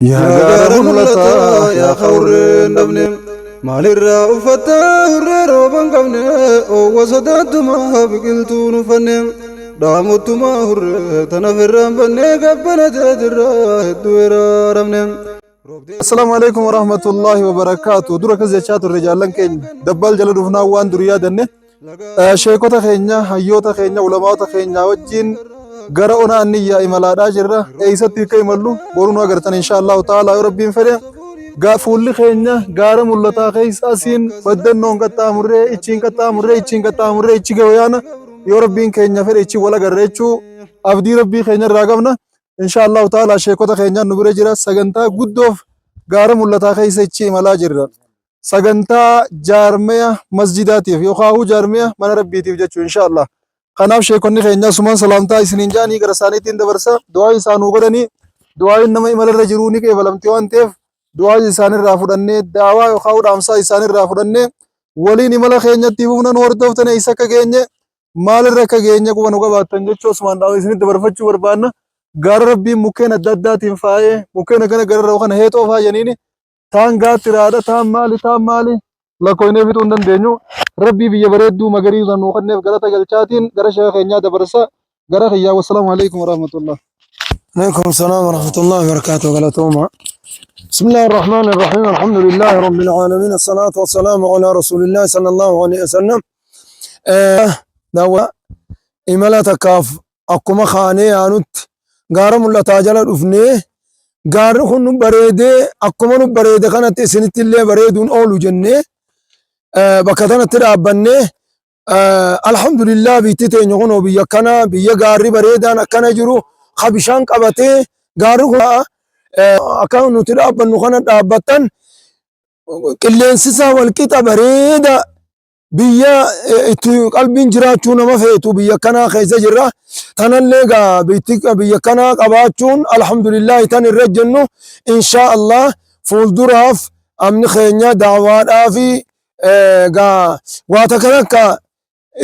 Yaa gaara mul'ataa yaa hawree hin dhabne maalirraa uffataa hurree rooba hin qabne oowwa sodaattumaa biqiltuun uffanne dhaamottumaa hurree tana firraan bannee gabbana teetirraa hedduu eraaramne. Assalaamu alaikum warahmatullahi wabarakaatu. Dura akkas jechaa turre jaallan keenya dabbaal jala dhufnaa waan dur yaadanne sheekota keenya hayyoota keenya ulamaota keenya wajjin gara ona anniyyaa imalaadhaa jirra. Eessatti akka imallu boruu nu agartan insha Allahu ta'ala yoo rabbiin fedhe. Fuulli keenya gaara mul'ataa keessa asiin baddannoon qaxxaamurree ichiin qaxxaamurree ichiin qaxxaamurree ichi gahu yaana yoo rabbiin keenya fedhe ichi wal agarra jechuu abdii rabbii keenya irraa qabna. Insha Allahu ta'ala sheekota keenyaan nu bira jira sagantaa guddoof gaara mul'ataa keessa ichi imalaa jirra. Sagantaa jaarmeya masjidaatiif yookaan jaarmeya mana rabbiitiif jechuu insha Allah. Kanaaf sheekonni keenya asumaan salaamtaa isiniin jaanii gara isaaniitiin dabarsa. Du'aa isaanuu godhanii du'aayin nama imalarra jiruu ni qeebalamti waan ta'eef du'aa isaanirraa fudhannee daawaa yookaan dhaamsaa isaanirraa fudhannee waliin imala keenyatti fufna nu hordoftan eessa akka geenye maalirra akka geenye quba nu qabaattan jechuu asumaan dhaama isinitti dabarfachuu barbaanna. Gaara rabbiin mukkeen adda addaatiin faayee mukkeen akkana gararra kana heexoo faayaniini taan gaattiraadha taan maali taan maali lakkoofnee fixuu hin dandeenyu. Rabbii biyya bareedduu magariisa nuu kenneef galata galchaatiin gara sheeka keenyaa dabarsa gara kiyyaa wassalaamu alaikum warahmatullah. عليكم السلام ورحمة الله وبركاته غلطوما. بسم الله الرحمن الرحيم، الحمد لله رب العالمين، الصلاة والسلام على رسول الله صلى الله عليه وسلم. دوا إملا تكاف أكما خاني آنوت غار ملتا جل دفني غار خن بريدي أكما بريدي كانت سنت اللي بريدون أولو جنة. بكتنا ترابني. الحمد لله بيتي نغنو بيكنا بيغاري بريدان أكنا جرو خبشان قبتي غارو أكان نترابن نخنا دابتن qilleensisaa walqixa bareeda biyya itti qalbiin jiraachuu nama feetu biyya kanaa keessa jirra. Tanallee gaa biyya kanaa qabaachuun alhamdulillahi tan irra jennu insha Allah fuulduraaf amni keenya daawaadhaa fi gaa waa takka takka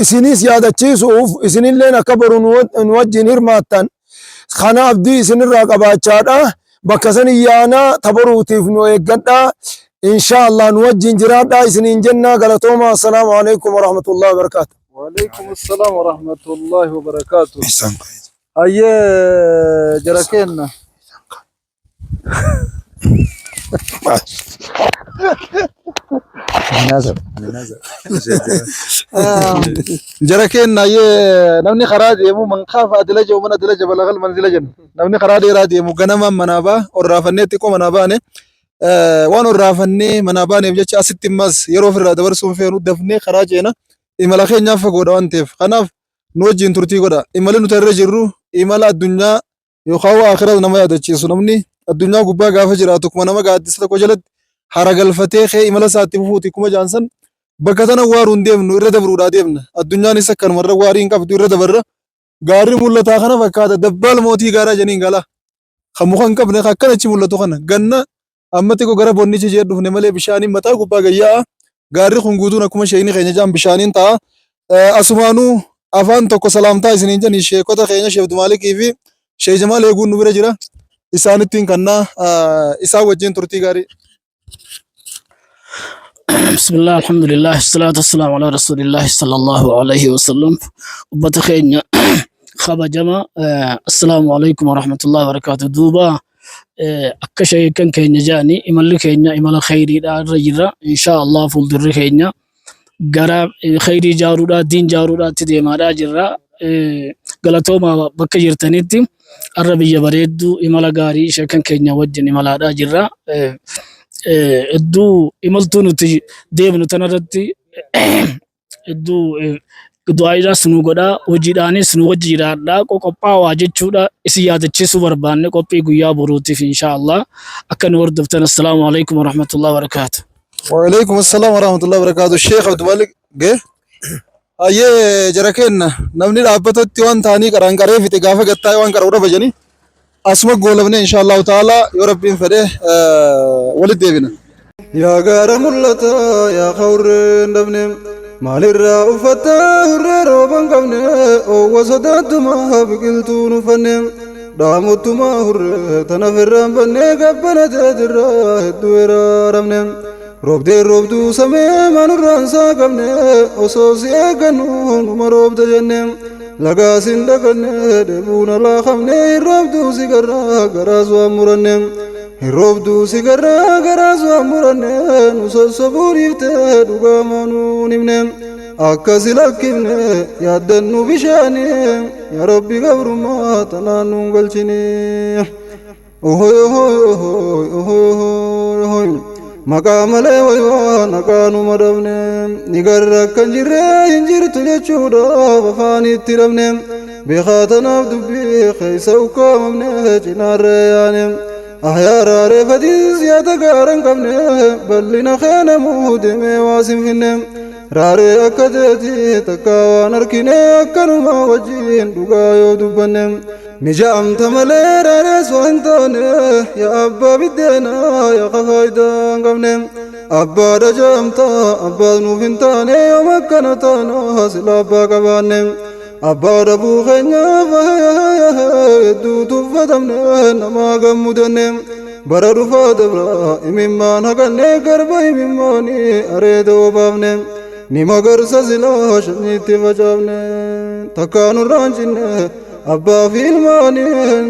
isinis yaadachiisuuf isinilleen akka boru nu wajjin hirmaattan kana abdii isinirraa qabaachaadha. Bakka san yaana taboruutiif nu eeggadha. Insha Allah nu wajjin jiraadha isiniin jenna. Galatooma. Assalaamu alaikum warahmatullahi wabarakatuh. وعليكم السلام ورحمة الله وبركاته. Hayyee jara keenna. Jara keenna hayyee namni karaa deemu man kaafa adila jedhu man adila jabalagal manzila jenna. Namni karaa dheeraa deemu ganamaan manaa ba'a orraafannee xiqqoo manaa baane waan orraafannee manaa baaneef jecha asitti immas yeroo ofirraa dabarsuun feenu dafnee karaa ceena imala keenyaaf fagoodha waan ta'eef kanaaf nu wajjin turtii godha. Imalli nuti irra jirru imala addunyaa yookaan waa akhiraa nama yaadachiisu namni addunyaa gubbaa gaafa jiraatu kuma nama gaaddisa tokko jalatti hara galfatee kee imala isaatti fufuuti kuma jaansan bakka tana waaruun deemnu irra dabruudhaa deemna. Addunyaanis akkanuma irra waarii hin qabdu irra dabarra. Gaarri mul'ataa kana fakkaata dabbaal mootii gaaraa janiin gala. Kan muka hin qabne kan akkana achi mul'atu kana ganna amma xiqqoo gara bonnichi jee dhufne malee bishaaniin mataa gubbaa gayyaa'a. Gaarri kun guutuun akkuma sheekni keenya jaan bishaaniin ta'a. Asumaanuu afaan tokko salaamtaa isiniin jedhani sheekota keenya Sheekh Abdumaalikii fi Sheekh Jamaal eeguun nu bira jira. Isaanittiin kannaa isaan wajjin turtii gaarii. بسم الله، الحمد لله، الصلاة والسلام على رسول الله صلى الله عليه وسلم. Ummata keenya kabajamaa, السلام عليكم ورحمة الله وبركاته. Duuba akka sheekan keenya jedhani imalli keenya imala khayriidha irra jirra. Insha Allah fuuldurri keenya gara khayrii jaaruudha diin jaaruudhaatti deemaadhaa jirra. Galatooma bakka jirtanitti har'a biyya bareedduu imala gaarii sheekan keenya wajjin imalaadhaa jirra. Hedduu imaltuu nuti deemnu tanarratti hedduu du'aayiidhaas nu godhaa hojiidhaanis nu wajji jiraadhaa qophaawaa jechuudha isin yaadachiisuu barbaanne qophii guyyaa boruutiif insha Allah akka nu hordoftan. السلام عليكم ورحمة الله وبركاته. وعليكم السلام ورحمة الله وبركاته. Sheekh Abdumalik gee. Hayyee jara keenna namni dhaabbatatti waan ta'anii qaraan qaree fixe gaafa gattaa'e waan qara'u dhaba jedhanii asuma goolabne insha Allahu ta'ala yoo rabbiin fedhe walitti deebina. Yaa gaara mul'ataa yaa hawree hin dhabne maalirraa uffataa hurree rooba hin qabne oowwa sodaattumaa biqiltuun uffanne. Dhaamuttumaa hurree tana firraan bannee gabbana teetirraa hedduu eraaramne. Roobdee roobduu samee manurraan saaqamne osoo si eeggannu numa roobda jenne. Lagaas hin daganne dheebuun alaa qabne hin roobduu si garraa garaas waan muranne. Hin roobduu si garraa garaas waan muranne nu sossobuu dhiiftee dhugaa maanuun himne. Akka si lakkifne yaaddannu bishaanii yaa Rabbi gabrummaa tanaan nuun galchini. Ohoy ohoy ohoy ohoy ohoy ohoy. Maqaa malee waywaa naqaa numa dhabne ni garra akka hin jirre hin jirtu jechuudhaaf afaan itti dhabne beekaa tanaaf dubbii keessa ukkaamamne cinaarree yaane ahyaa raaree fadiis yaada gaara hin qabne bal'ina keenamuu deemee waa sinfinne raaree akka teetii takkaa waan argine akkanuma wajjin dhugaa yoo dubbanne ni ja'amta malee raarees waan hin taane yaa abbaa biddeenaa yaa faayidaa hin qabne abbaadha ja'amta abbaas nuuf hin taane yoom akkana taana sila abbaa qabaanne abbaa dhabuu keenyaaf hedduu tuffatamne namaa gammudanne bara dhufaa dabra imimmaan haqanne garba imimmaanii areeda obaafne ni magarsa silaa shanyiitti facaafne takkaa nurraan cinne abbaa fi ilmaaniin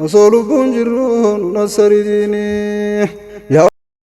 osoo lubbuun jirru nu nassariitiini.